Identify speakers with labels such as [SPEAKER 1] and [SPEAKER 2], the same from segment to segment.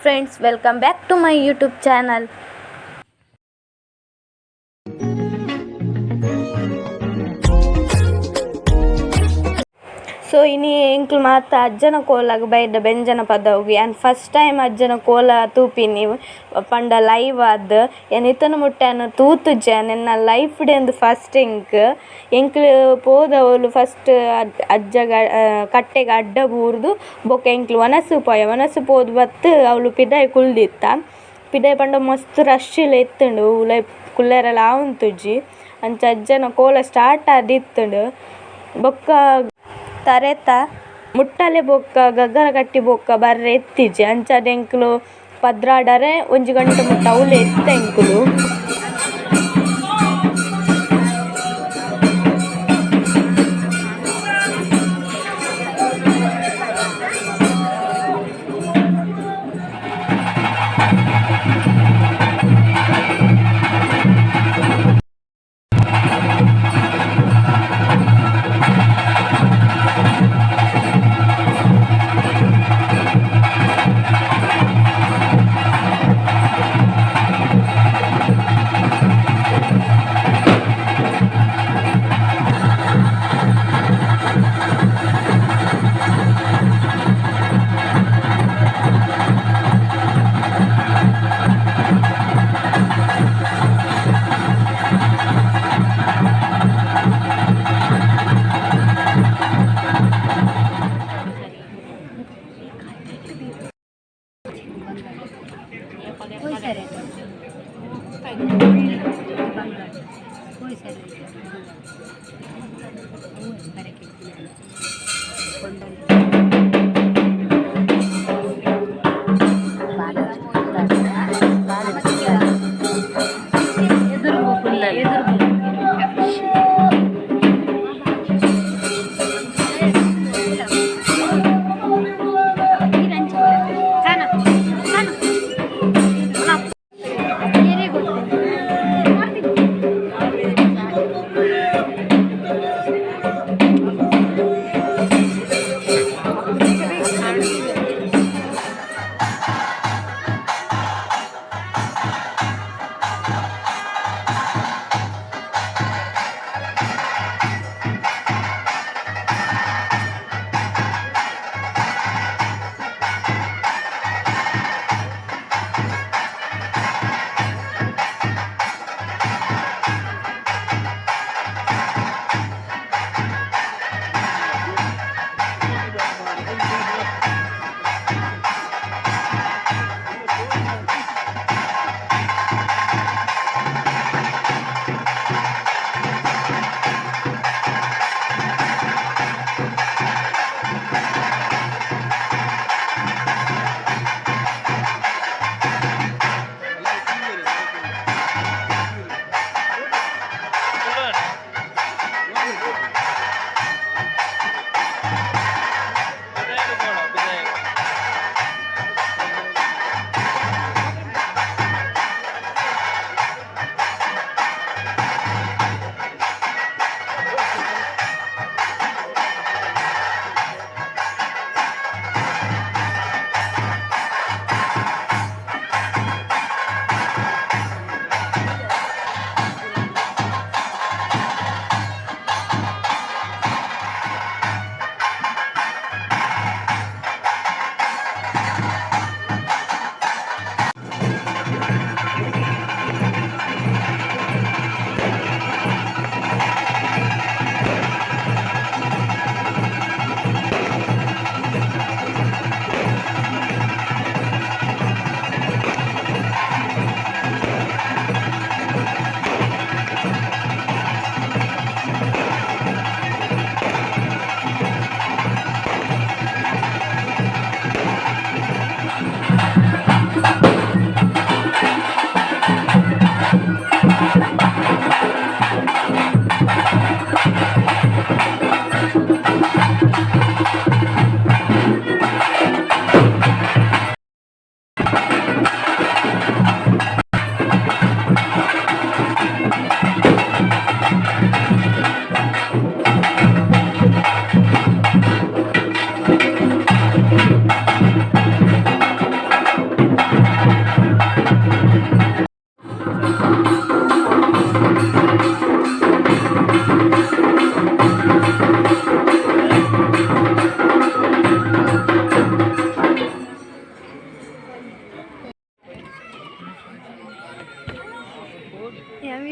[SPEAKER 1] Friends, welcome back to my YouTube channel. So ಇನಿ ಎಂಕ್ಲು ಮಾತ ಅಜ್ಜನ ಕೋಲಗ್ ಬೈದ ಬೆಂಜನ ಪದವುಗು ಯಾನ್ ಫಸ್ಟ್ ಟೈಮ್ ಅಜ್ಜನ ಕೋಲ ತೂಪಿನಿ ಪಂಡ ಲೈವ್ ಆದ್. ಯಾನ್ ಇತ್ತನ ಮುಟ್ಟ ಯಾನ್ ತೂತುಜಿ ಯಾನ್ ಎನ್ನ ಲೈಫ್ ಡೆ ಉಂದು ಫಸ್ಟ್ ಎಂಕ್. ಎಂಕ್ಲು ಪೋದು ಅವ್ಲು ಫಸ್ಟ್ ಅಜ್ಜಗ್ ಕಟ್ಟೆಗ್ ಅಡ್ಡ ಬೂರ್ದು ಬೊಕ ಎಂಕ್ಲು ವನಸ್ ಪೋಯ ವನಸ್ ಪೋದು ಬತ್ತ್ ಅವ್ಲು ಪಿದಾಯಿ ಕುಲ್ದಿತ್ತ. ಪಿದಾಯಿ ಪಂಡ ಮಸ್ತ್ ರಶ್ ಲ ಇತ್ತುಂಡು ಉಲಾಯಿ ಕುಲ್ಲೆರೆಲ ಆವೊಂತುಜಿ. ಅಂಚ ಅಜ್ಜನ ಕೋಲ ಸ್ಟಾರ್ಟ್ ಆದಿತ್ತುಂಡು ಬೊಕ್ಕ ತರೆತ ಮುಟ್ಟಲೆ ಬೊಕ್ಕ ಗಗ್ಗರ ಕಟ್ಟಿ ಬೊಕ್ಕ ಬರ್ರೆ ಇತ್ತಿಜಿ. ಅಂಚಾದ್ ಎಂಕುಲು ಪದ್ರಾಡರೆ ಒಂಜಿ ಗಂಟೆ ಮುಟ್ಟ ಅವ್ಲೆ ಇತ್ತ ಎಂಕುಲು.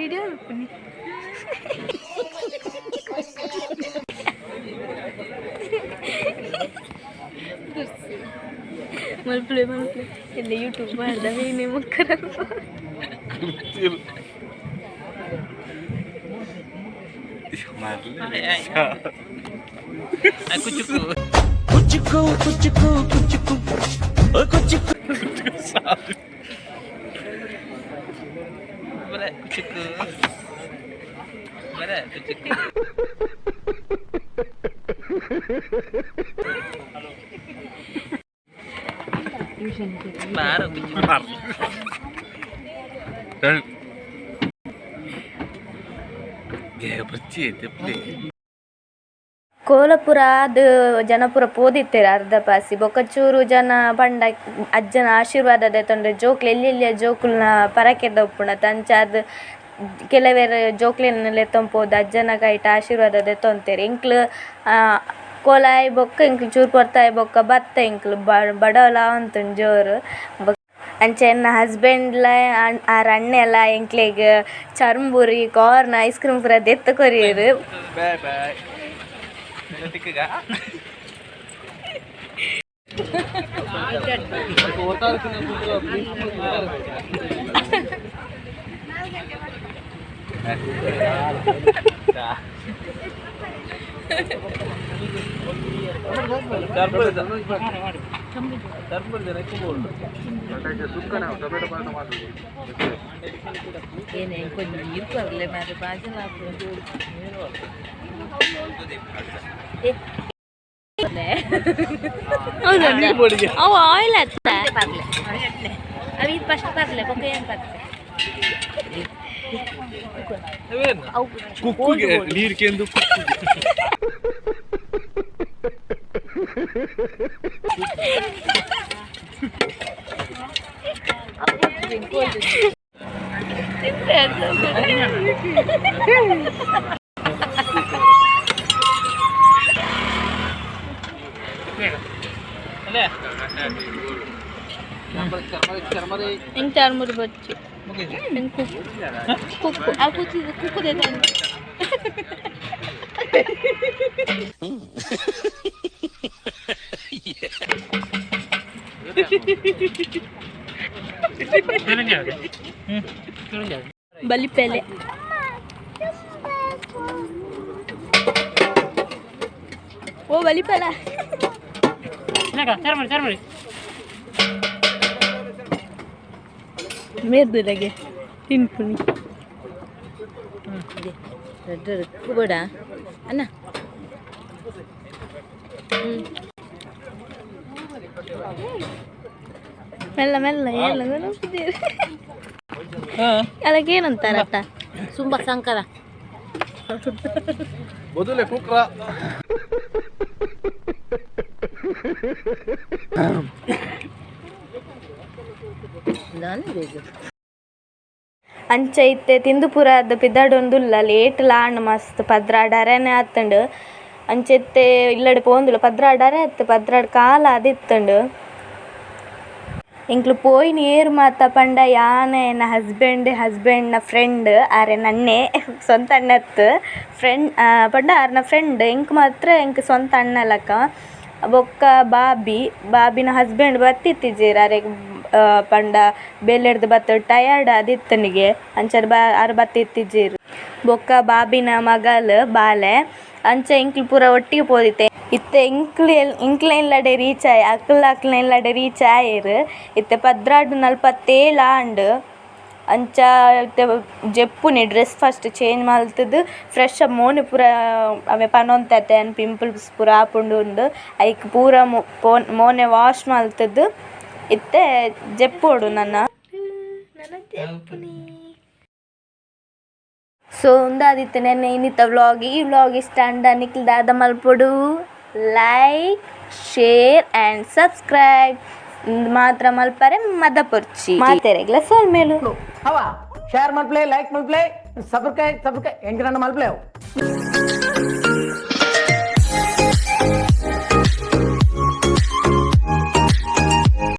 [SPEAKER 1] Video. ಮಲ್ಪಲೆ ಮಲ್ಪಲೆ ಎಲ್ಲ ಯೂಟ್ಯೂಬ್ ಮಾಡ್ದ ಏನೇ ಮುಕ್ಕರ.
[SPEAKER 2] ಕುಚ್ಚುಕು ಕುಚ್ಚುಕು ಕುಚ್ಚುಕು ಕುಚ್ಚುಕು.
[SPEAKER 3] ಕುಚುಕು ಬರ ಕುಚುಕು. ಬಾರ ಕುಚುಕು.
[SPEAKER 2] ಬಚ್ಚಿ.
[SPEAKER 1] ಕೋಲಪುರ ಅದು ಜನಪುರ ಪೋದಿತ್ತೆರ್ ಅರ್ಧ ಪಾಸಿ ಬೊಕ್ಕ ಚೂರು ಜನ ಪಂಡ ಅಜ್ಜನ ಆಶೀರ್ವಾದ ದೆತೊಂಡೆ. ಜೋಕ್ಲು ಎಲ್ಯ ಎಲ್ಯ ಜೋಕುಲ್ನ ಪರಕೆದ ಉಪ್ಪುಂಡತ, ಅಂಚಾದ್ ಕೆಲವೆರ್ ಜೋಕ್ಲೆನ್ ಲೆತ್ತೊಂದು ಪೋದು ಅಜ್ಜನ ಕೈಟ್ ಆಶೀರ್ವಾದ ದೆತೊಂತೆರ್. ಎಂಕ್ಲು ಕೋಲ ಆಯಿ ಬೊಕ್ಕ ಎಂಕ್ಲು ಚೂರು ಪೊರ್ತಾಯಿ ಬೊಕ್ಕ ಬತ್ತ ಎಂಕ್ಲು ಬಡವಲ ಆವೊಂತುಂಡು ಜೋರು. ಅಂಚ ಎನ್ನ ಹಸ್ಬೆಂಡ್ಲ ಆರ್ ಅಣ್ಣೆಲ ಎಂಕ್ಲೆಗ್ ಚರ್ಂಬುರಿ corn ice cream ಪೂರ ದೆತ್ತ್ ಕೊರಿಯೆರ್.
[SPEAKER 3] ಬಾಯ್ ಬಾಯ್ ತಿಕ್ಕಗ.
[SPEAKER 1] ಅವು ಆಯಿಲ್ ಅತ್ತ.
[SPEAKER 4] ಅವಿ ಫಸ್ಟ್ ಬರ್ಲೆ ಬೊಕ್ಕ ಏನು ಬರ್ತೆ.
[SPEAKER 2] ಕುಕ್ಕುಗೆ ನೀರು ಕೆಂದು.
[SPEAKER 1] ಎಂಕ್ ಚರ್ಮುರಿ ಬಚ್ಚಿ ಎಂಕ್ ಕುಕ್ಕು ಕುಕ್ಕು
[SPEAKER 4] ಆ ಕುಚ್ಚಿ ಕುಕ್ಕು ದೇತಾನೆ.
[SPEAKER 1] ಬಲಿಪೆಲೆ. ಓ ಬಲಿಪೆಲೆ. ಮೇರ್ದುಲಗೆ ತಿನ್ಪುನಿ.
[SPEAKER 4] ಕುಬೇಡ ಅಣ್ಣ.
[SPEAKER 1] ಮೆಲ್ಲ ಮೆಲ್ಲ ಎಲ್ಲ ಅದಕ್ಕೆ ಏನಂತಾರತ್ತ?
[SPEAKER 4] ಸುಂಬ ಸಂಕರ.
[SPEAKER 2] ಮೊದಲೇ ಕುಕ್ರ.
[SPEAKER 4] ನಾನು ಬೇಕು.
[SPEAKER 1] ಅಂಚ ಇತ್ತೆ ತಿಂದು ಪೂರ ಅದ್ ಪಿದಡೊಂದುಲ್ಲ, ಲೇಟ್ ಲಾಂಡ್ ಮಸ್ತ್ 12 ಅರೆನೆ ಆತುಂಡು. ಅಂಚ ಇತ್ತೆ ಇಲ್ಲಡೆ ಪೋವೊಂದುಲ್ಲ, 12 ಅರೆ ಆತ್, 12 ಕಾಲ ಆದಿತ್ತುಂಡು. ಎಂಕ್ಲು ಪೋಯಿನ ಏರ್ ಮಾತ ಪಂಡ ಯಾನ್, ಎನ್ನ ಹಸ್ಬೆಂಡ್, ಹಸ್ಬೆಂಡ್ನ ಫ್ರೆಂಡ್, ಆರೆನ ಅಣ್ಣೆ, ಸ್ವಂತ ಅಣ್ಣತ್ ಫ್ರೆಂಡ್ ಪಂಡ ಆರ್ನ ಫ್ರೆಂಡ್, ಎಂಕ್ ಮಾತ್ರ ಎಂಕ್ ಸ್ವಂತ ಅಣ್ಣ ಲಕ. ಬೊಕ್ಕ ಬಾಬಿ, ಬಾಬಿನ ಹಸ್ಬೆಂಡ್ ಬತ್ತಿತ್ತಿಜೆರ್. ಅರೆಗ್ ಪಂಡ ಬೇಲೆಡ್ದ್ ಬತ್ತ್ ಟಯರ್ಡ್ ಆದಿತ್ತುಂಡಿಗೆ, ಅಂಚಾದ್ ಆರ್ ಬತ್ತಿತ್ತಿಜೆರ್. ಬೊಕ್ಕ ಬಾಬಿನ ಮಗಲ್ ಬಾಲೆ. ಅಂಚ ಎಂಕ್ಲು ಪೂರ ಒಟ್ಟಿಗೆ ಪೋದಿತ್ತೆ. ಇತ್ತೆ ಎಂಕ್ಲು ಎಂಕ್ಲೆ ಇಲ್ಲಡೆ ರೀಚ್ ಆಯ, ಅಕುಲು ಅಕ್ಲ್ನ ಇಲ್ಲಡೆ ರೀಚ್ ಆಯೆರ್. ಇತ್ತೆ 12:47 ಆಂಡ್. ಅಂಚ ಇತ್ತೆ ಜೆಪ್ಪುನಿ, dress first change ಮಲ್ತುದು fresh ಮೋನೆ ಪೂರ ಅವೆ ಪನೊಂತತೆ ಅನ್ ಪಿಂಪಲ್ಸ್ ಪೂರ ಆಪುಂಡು ಉಂದು ಐಕ್ ಪೂರ ಮೋನೆ ವಾಶ್ ಮಲ್ತುದು ಇತ್ತೆ ಜೆಪ್ಪೊಡು ನನ. ಸೊ ಉಂದಾದಿತ್ತೆ ನೆನ್ನೆ ಇನ್ನಿತ್ತ ವ್ಲಾಗ್. ಈ ವ್ಲಾಗ್ ಇಷ್ಟ ಆಂಡ ನಿಕ್ಲ್ ದಾದ ಮಲ್ಪೊಡು? Like, share and subscribe. ಮಾತ್ರ ಮಲ್ಪರೆ ಮದಪೊರ್ಚಿ. ಮಾತೆರೆಗ್ಲ ಸೊಲ್ಮೆಲು.
[SPEAKER 5] ಅವ ಶೇರ್ ಮಲ್ಪ್ಲೆ, ಲೈಕ್ ಮಲ್ಪ್ಲೆ, ಸಬ್ಸ್ಕ್ರೈಬ್ ಸಬ್ಸ್ಕ್ರೈಬ್ ಎಂಕನನ್ನ ಮಲ್ಪ್ಲೆ ಅವು.